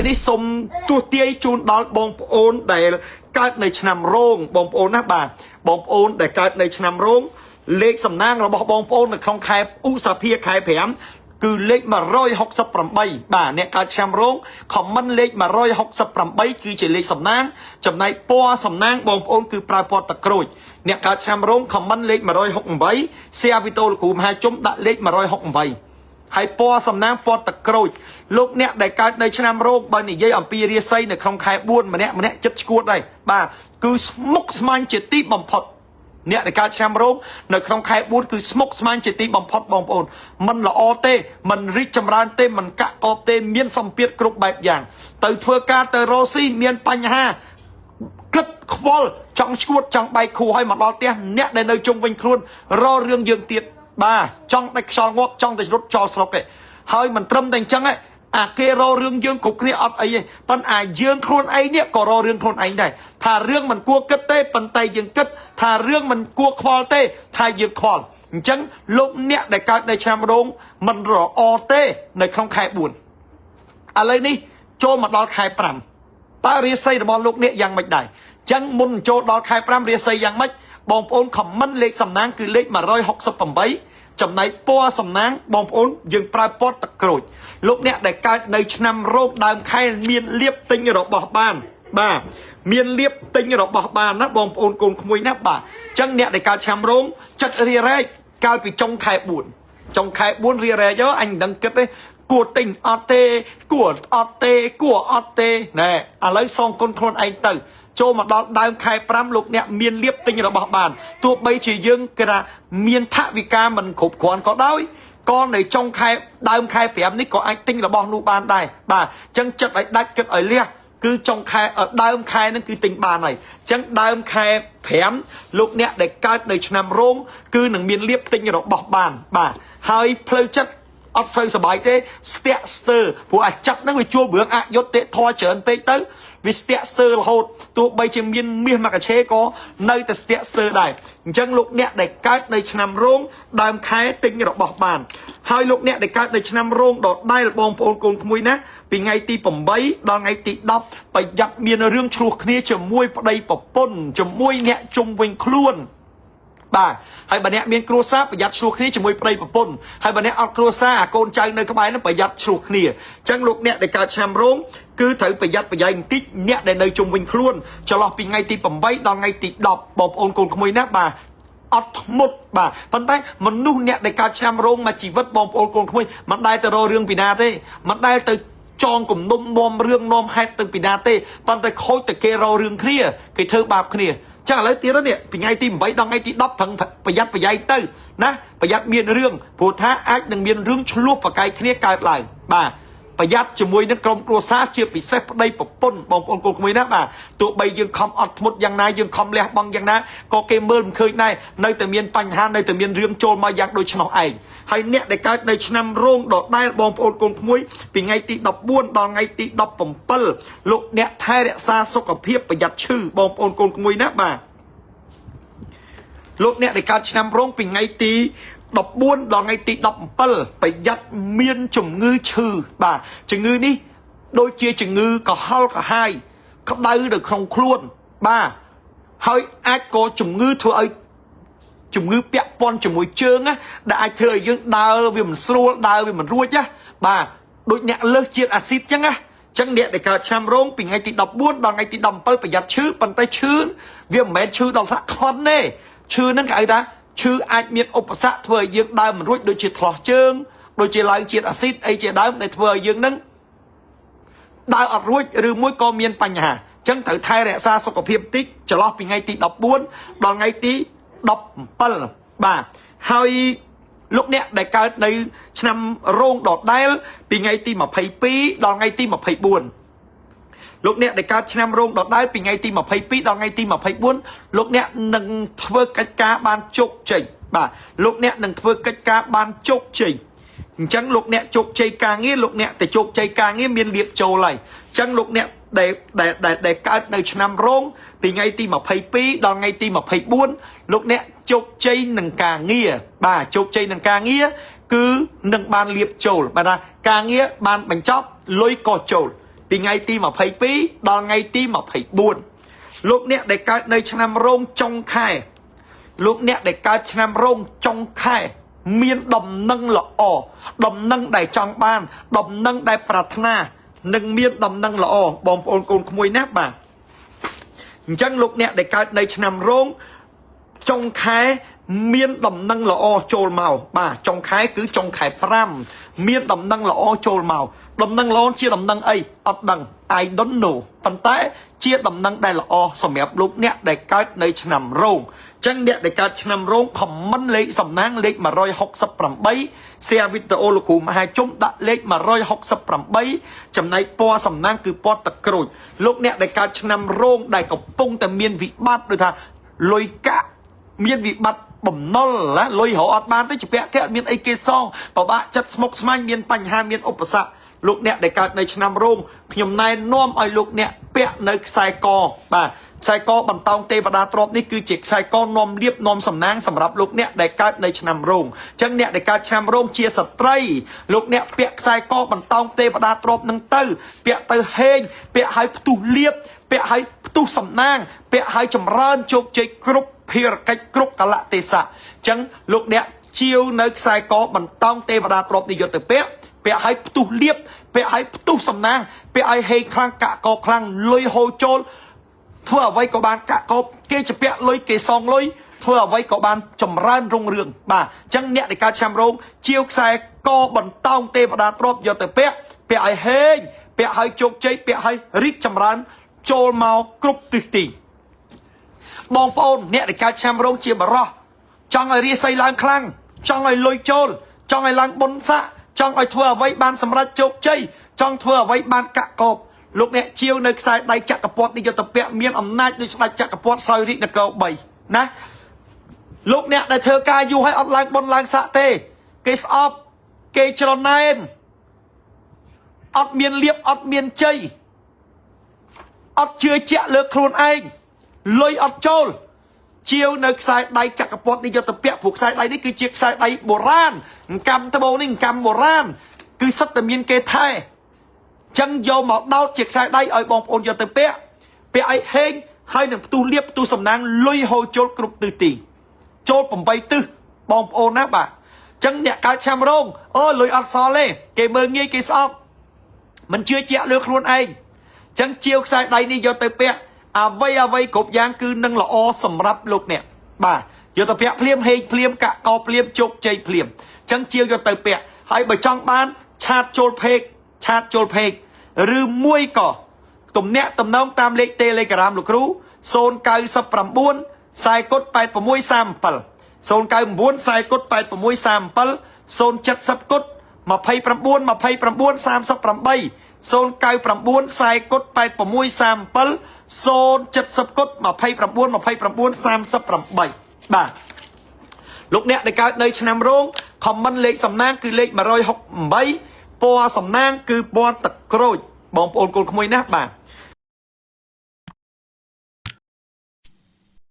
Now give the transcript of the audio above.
នេះសូមទស្សទាយជូនដល់បងប្អូនដែលកើតនៅឆ្នាំរោងបងប្អូនណាបាទបងប្អូនដែលកើតនៅឆ្នាំរោងលេខសំណាងរបស់បងប្អូននៅក្នុងខែឧសភាខែ5គឺលេខ168បាទអ្នកកើតឆ្នាំរោងខមមិនលេខ168គឺជាលេខសំណាងចំណែកពណ៌សំណាងបងប្អូនគឺប្រើពណ៌ទឹកក្រូចអ្នកកើតឆ្នាំរោងខមមិនលេខ168 share វីដេអូលោកគ្រូមហាជុំដាក់លេខ168ហើយពណ៌សំណាងពណ៌ទឹកក្រូចលោកអ្នកដែលកើតនៅឆ្នាំរោងបើនិយាយអំពីរាសីនៅក្នុងខែ4ម្នាក់ម្នាក់ចិត្តឈួតដែរបាទគឺស្មុគស្មាញជាទីបំផុតអ្នកដែលកើតឆ្នាំរោងនៅក្នុងខែ4គឺស្មុគស្មាញជាទីបំផុតបងប្អូនមិនល្អទេមិនរីកចម្រើនទេមិនកាក់កបទេមានសម្ពាធគ្រប់បែបយ៉ាងទៅធ្វើការទៅរកស៊ីមានបញ្ហាគិតខ្វល់ចង់ឈួតចង់បែកខួរឲ្យមកដល់ផ្ទះអ្នកដែលនៅជុំវិញខ្លួនរករឿងយើងទៀតបាទចង់ដាច់ខ្យល់ងាប់ចង់តែរត់ចោលស្រុកឯងហើយមិនត្រឹមតែអញ្ចឹងឯងអាគេរករឿងយើងគ្រប់គ្នាអត់អីទេប៉ុន្តែអាយើងខ្លួនឯងនេះក៏រករឿងខ្លួនឯងដែរថារឿងមិនគួរគិតទេប៉ុន្តែយើងគិតថារឿងមិនគួរខ្វល់ទេថាយើងខ្វល់អញ្ចឹងលោកអ្នកដែលកើតនៅឆ្នាំរោងមិនរអទេនៅក្នុងខែ4ឥឡូវនេះចូលមកដល់ខែ5តើរាសីរបស់លោកអ្នកយ៉ាងម៉េចដែរអញ្ចឹងមុនចូលដល់ខែ5រាសីយ៉ាងម៉េចបងប្អូនខមមិនលេខសំណាងគឺលេខ168ចំណែកពណ៌សំណាងបងប្អូនយើងប្រើពណ៌ទឹកក្រូចលោកអ្នកដែលកើតនៅឆ្នាំរោងដើមខែមានលៀបទិញរបស់បានបាទមានលៀបទិញរបស់បានណាបងប្អូនកូនក្មួយណាបាទអញ្ចឹងអ្នកដែលកើតឆ្នាំរោងចិត្តរារែកកាលពីចុងខែ4ចុងខែ4រារែកអញមិនដឹងគិតទេគួរទិញអត់ទេគួរអត់ទេគួរអត់ទេណែឥឡូវសងគុណខ្លួនឯងទៅចូលមកដល់ដើមខែ5លោកអ្នកមានលៀបទិញរបស់បានទោះបីជាយើងគេថាមានថវិកាមិនគ្រប់គ្រាន់ក៏ដោយក៏នៅចុងខែដើមខែ5នេះក៏អាចទិញរបស់នោះបានដែរបាទអញ្ចឹងចិត្តឲ្យដាច់គិតឲ្យលះគឺចុងខែដើមខែហ្នឹងគឺទិញបានហើយអញ្ចឹងដើមខែ5លោកអ្នកដែលកើតនៅឆ្នាំរោងគឺនឹងមានលៀបទិញរបស់បានបាទហើយផ្លូវចិត្តអត់សូវសប្បាយទេស្ទាក់ស្ទើរព្រោះអាចិត្តហ្នឹងវាជួបរឿងអយុត្តិធម៌ច្រើនពេកទៅវាស្ទាក់ស្ទើររហូតទោះបីជាមានមាសមួយកឆេក៏នៅតែស្ទាក់ស្ទើរដែរអញ្ចឹងលោកអ្នកដែលកើតនៅឆ្នាំរោងដើមខែទិញរបស់បានហើយលោកអ្នកដែលកើតនៅឆ្នាំរោងដដែលបងប្អូនកូនក្មួយណាពីថ្ងៃទី8ដល់ថ្ងៃទី10ប្រយ័ត្នមានរឿងឆ្លោះគ្នាជាមួយប្តីប្រពន្ធជាមួយអ្នកជុំវិញខ្លួនបាទហើយបើអ្នកមានគ្រួសារប្រយ័ត្នឆ្លោះគ្នាជាមួយប្តីប្រពន្ធហើយបើអ្នកអត់គ្រួសារអាកូនចៅនៅក្បែរនោះប្រយ័ត្នឆ្លោះគ្នាអញ្ចឹងលោកអ្នកដែលកើតឆ្នាំរោងគឺត្រូវប្រយ័ត្នប្រយែងបន្តិចអ្នកដែលនៅជុំវិញខ្លួនចន្លោះពីថ្ងៃទី8ដល់ថ្ងៃទី10បងប្អូនកូនក្មួយណាបាទអត់ធ្មត់បាទប៉ុន្តែមនុស្សអ្នកដែលកើតឆ្នាំរោងមកជីវិតបងប្អូនកូនក្មួយមិនដែលទៅរករឿងពីណាទេមិនដែលទៅចងគំនុំនាំរឿងនាំហេតុទៅពីណាទេប៉ុន្តែខូចតែគេរករឿងគ្នាគេធ្វើបាបគ្នាចឹងឥឡូវទៀតនេះពីថ្ងៃទី8ដល់ថ្ងៃទី10ប្រឹងប្រយ័ត្នប្រយែងទៅណាប្រយ័ត្នមានរឿងព្រោះថាអាចនឹងមានរឿងឆ្លោះប្រកែកគ្នាកើតឡើងបាទប្រយ័ត្នជាមួយនឹងក្រុមគ្រួសារជាពិសេសប្តីប្រពន្ធបងប្អូនកូនក្មួយណាបាទទោះបីយើងខំអត់ធ្មត់យ៉ាងណាយើងខំលះបង់យ៉ាងណាក៏គេមើលមិនឃើញដែរនៅតែមានបញ្ហានៅតែមានរឿងចូលមកយ៉ាងដូច្នោះឯងហើយអ្នកដែលកើតនៅឆ្នាំរោងដដែលបងប្អូនកូនក្មួយពីថ្ងៃទី14ដល់ថ្ងៃទី17លោកអ្នកថែរក្សាសុខភាពប្រយ័ត្នឈឺបងប្អូនកូនក្មួយណាបាទលោកអ្នកដែលកើតឆ្នាំរោងពីថ្ងៃទី14ដល់ថ្ងៃទី17ប្រយ័ត្នមានជំងឺឈឺបាទជំងឺនេះដូចជាជំងឺកុហលក្រហាយក្តៅនៅក្នុងខ្លួនបាទហើយអាចក៏ជំងឺធ្វើឲ្យជំងឺពាក់ព័ន្ធជាមួយជើងណាដែលអាចធ្វើឲ្យយើងដើរវាមិនស្រួលដើរវាមិនរួចណាបាទដូចអ្នកលើសជាតិអាស៊ីតចឹងណាចឹងអ្នកដែលកើតឆ្នាំរោងពីថ្ងៃទី14ដល់ថ្ងៃទី17ប្រយ័ត្នឈឺប៉ុន្តែឈឺវាមិនមែនឈឺដល់ថ្នាក់ខ្វាន់ទេឈឺហ្នឹងគេហៅថាឈឺអាចមានឧបសគ្គធ្វើឲ្យយើងដើរមិនរួចដូចជាថ្លោះជើងដូចជាឡើងជាតិអាស៊ីតអីជាដើមដែលធ្វើឲ្យយើងនឹងដើរអត់រួចឬមួយក៏មានបញ្ហាអញ្ចឹងត្រូវថែរក្សាសុខភាពតិចចន្លោះពីថ្ងៃទី14ដល់ថ្ងៃទី17បាទហើយលោកអ្នកដែលកើតនៅឆ្នាំរោងដដែលពីថ្ងៃទី22ដល់ថ្ងៃទី24លោកអ្នកដែលកើតឆ្នាំរោងដដែលពីថ្ងៃទី22ដល់ថ្ងៃទី24លោកអ្នកនឹងធ្វើកិច្ចការបានជោគជ័យបាទលោកអ្នកនឹងធ្វើកិច្ចការបានជោគជ័យអញ្ចឹងលោកអ្នកជោគជ័យការងារលោកអ្នកទៅជោគជ័យការងារមានលៀបចូលហើយអញ្ចឹងលោកអ្នកដែលកើតនៅឆ្នាំរោងពីថ្ងៃទី22ដល់ថ្ងៃទី24លោកអ្នកជោគជ័យនឹងការងារបាទជោគជ័យនឹងការងារគឺនឹងបានលៀបចូលបាទថាការងារបានបញ្ចប់លុយក៏ចូល ពីថ្ងៃទី22ដល់ថ្ងៃទី24លោកអ្នកដែលកើតនៅឆ្នាំរោងចុងខែលោកអ្នកដែលកើតឆ្នាំរោងចុងខែមានដំណឹងល្អដំណឹងដែលចង់បានដំណឹងដែលប្រាថ្នានឹងមានដំណឹងល្អបងប្អូនកូនក្មួយណាបាទអញ្ចឹងលោកអ្នកដែលកើតនៅឆ្នាំរោងចុងខែមានដំណឹងល្អចូលមកបាទចុងខែគឺចុងខែ5មានដំណឹងល្អចូលមកដំណឹងល្អជាដំណឹងអីអត់ដឹង I don't know ប៉ុន្តែជាដំណឹងដែលល្អសម្រាប់លោកអ្នកដែលកើតនៅឆ្នាំរោងចឹងអ្នកដែលកើតឆ្នាំរោង comment លេខសំណាងលេខ168 share វីដេអូលោកគ្រូមហាជុំដាក់លេខ168ចំណែកពណ៌សំណាងគឺពណ៌ទឹកក្រូចលោកអ្នកដែលកើតឆ្នាំរោងដែលកំពុងតែមានវិបត្តិដូចថាលុយកាក់មានវិបត្តិបំណុលណាលុយរកអត់បានទេជាពាក់គេអត់មានអីគេសងពិបាកចិត្តស្មុគស្មាញមានបញ្ហាមានឧបសគ្គលោកអ្នកដែលកើតនៅឆ្នាំរោងខ្ញុំណែនាំឲ្យលោកអ្នកពាក់នៅខ្សែកបាទខ្សែកបន្តោងទេវតាទ្រព្យនេះគឺជាខ្សែកនាំលៀបនាំសំណាងសម្រាប់លោកអ្នកដែលកើតនៅឆ្នាំរោងអញ្ចឹងអ្នកដែលកើតឆ្នាំរោងជាស្ត្រីលោកអ្នកពាក់ខ្សែកបន្តោងទេវតាទ្រព្យនឹងទៅពាក់ទៅហេងពាក់ឲ្យផ្ទុះលៀបពាក់ឲ្យផ្ទុះសំណាងពាក់ឲ្យចម្រើនជោគជ័យគ្រប់ភារកិច្ចគ្រប់កលៈទេសៈអញ្ចឹងលោកអ្នកជាវនៅខ្សែកបន្តោងទេវតាទ្រព្យនេះយកទៅពាក់ពាក់ឲ្យផ្ទុះលៀបពាក់ឲ្យផ្ទុះសំណាងពាក់ឲ្យហេងខ្លាំងកាក់កខ្លាំងលុយហូរចូលធ្វើអ្វីក៏បានកាក់កគេជាពាក់លុយគេសងលុយធ្វើអ្វីក៏បានចម្រើនរុងរឿងបាទអញ្ចឹងអ្នកដែលកើតឆ្នាំរោងជាវខ្សែកបន្តោងទេវតាទ្រព្យយកទៅពាក់ពាក់ឲ្យហេងពាក់ឲ្យជោគជ័យពាក់ឲ្យរីកចម្រើនចូលមកគ្រប់ទិសទីបងប្អូនអ្នកដែលកើតឆ្នាំរោងជាបរោះចង់ឲ្យរាសីឡើងខ្លាំងចង់ឲ្យលុយចូលចង់ឲ្យឡើងបុណ្យស័ក្តិចង់ឲ្យធ្វើអ្វីបានសម្រេចជោគជ័យចង់ធ្វើអ្វីបានកាក់កបលោកអ្នកជាវនៅខ្សែដៃចក្រពត្តិនេះយកទៅពាក់មានអំណាចដូចស្ដេចចក្រពត្តិសោយរាជនគរ3ណាលោកអ្នកដែលធ្វើការយូរហើយអត់ឡើងបុណ្យឡើងស័ក្តិទេគេស្អប់គេច្រណែនអត់មានលៀបអត់មានជ័យអត់ជឿជាក់លើខ្លួនឯងលុយអត់ចូលជាវនៅខ្សែដៃចក្រពត្តិនេះយកទៅពាក់ព្រោះខ្សែដៃនេះគឺជាខ្សែដៃបុរាណកម្មត្បូងនេះកម្មបុរាណគឺសិតតែមានគេថែចឹងយកមកដោតជាខ្សែដៃឲ្យបងប្អូនយកទៅពាក់ពាក់ឲ្យហេងហើយនឹងផ្ទុះលៀបផ្ទុះសំណាងលុយហូរចូលគ្រប់ទិសទីចូល8ទិសបងប្អូនណាបាទចឹងអ្នកកើតឆ្នាំរោងអូលុយអត់សល់ទេគេមើលងាយគេស្អប់មិនជឿជាក់លើខ្លួនឯងចឹងជាវខ្សែដៃនេះយកទៅពាក់អ្វីអ្វីគ្រប់យ៉ាងគឺនឹងល្អសម្រាប់លោកអ្នកបាទយកទៅពាក់ភ្លាមហេងភ្លាមកាក់កភ្លាមជោគជ័យភ្លាមចឹងជាវយកទៅពាក់ហើយបើចង់បានឆាតចូលពេកឆាតចូលពេកឬមួយក៏ទំនាក់ទំនងតាមលេខ Telegram លោកគ្រូ099 40គុត8637 099 40គុត8637 070គុត29 29 38 099 40គុត8637 070គុត29 29 38បាទលោកអ្នកដែលកើតនៅឆ្នាំរោង comment លេខសំណាងគឺលេខ168ពណ៌សំណាងគឺពណ៌ទឹកក្រូចបងប្អូនកូនក្មួយណាបាទ